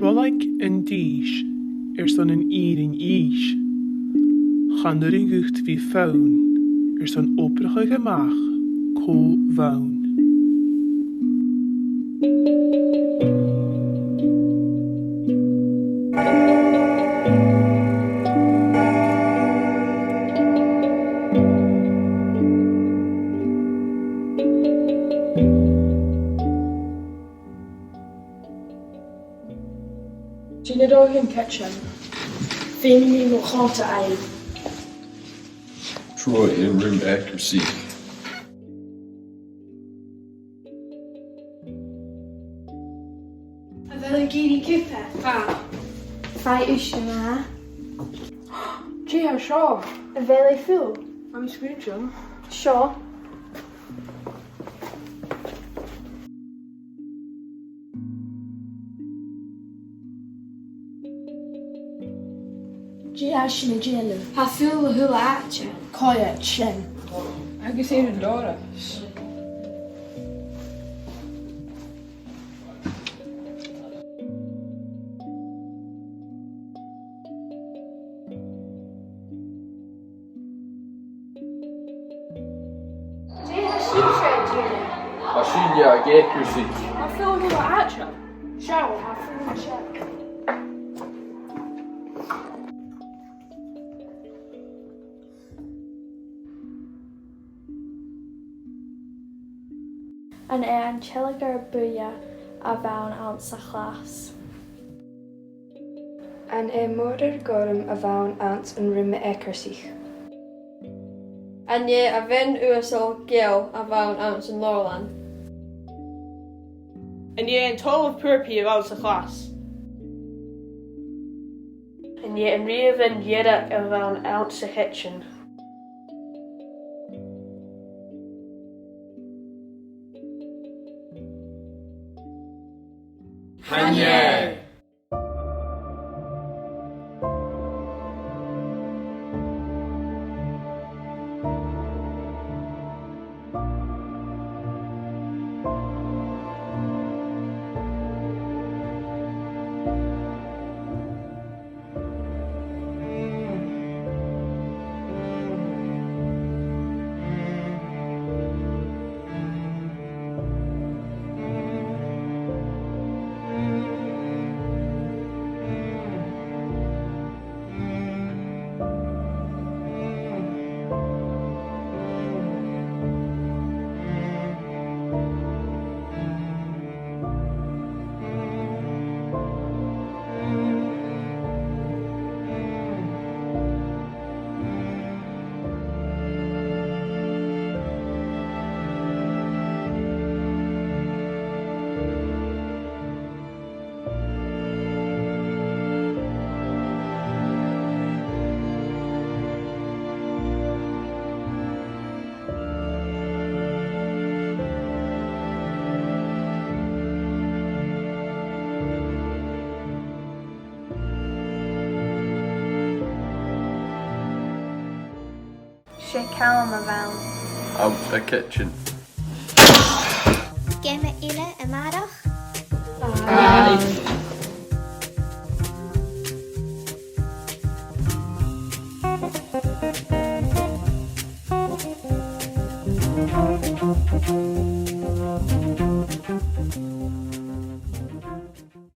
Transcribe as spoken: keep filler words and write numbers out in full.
Bolg an dithis airson an fhìrinn Nis. Chan urrainn dhut a bhith fann airson obrachadh a-mach cò bh' ann. Dè na ruithean cidsin? Feumaidh mi mo chòta fhaighinn. Trobhad an rùm eacarsaich. A bheil thu ag iarraidh cupa? Tha. Faigh uisge ma-thà. Dè tha seo? A bheil e full? Tha mi a' smaoineachadh. Seo. Dè tha sin a' dèanamh? Tha e a' full a h-uile àite. Coimhead sin. Agus air an doras. Dè tha sibhse a' dèanamh? Tha sinne ag eacarsaich. Tha e a' full a h-uile àite. Seall, tha e a' full an seo. An e an t-eagal buidhe a bh' ann anns a' chlas? An e muirear gorm a bh' ann anns an rùm eacarsaich? An e a' bhean uasal geal a bh' ann anns an leabharlann? An e an t-ollamh purpaidh a bh' anns a' chlas? An e an rìomhan dhearg a bh' ann anns a' chidsin? Chan e. Seo Calum a bh' ann. Anns a' chidsin. Geama eile a-màireach? Aye.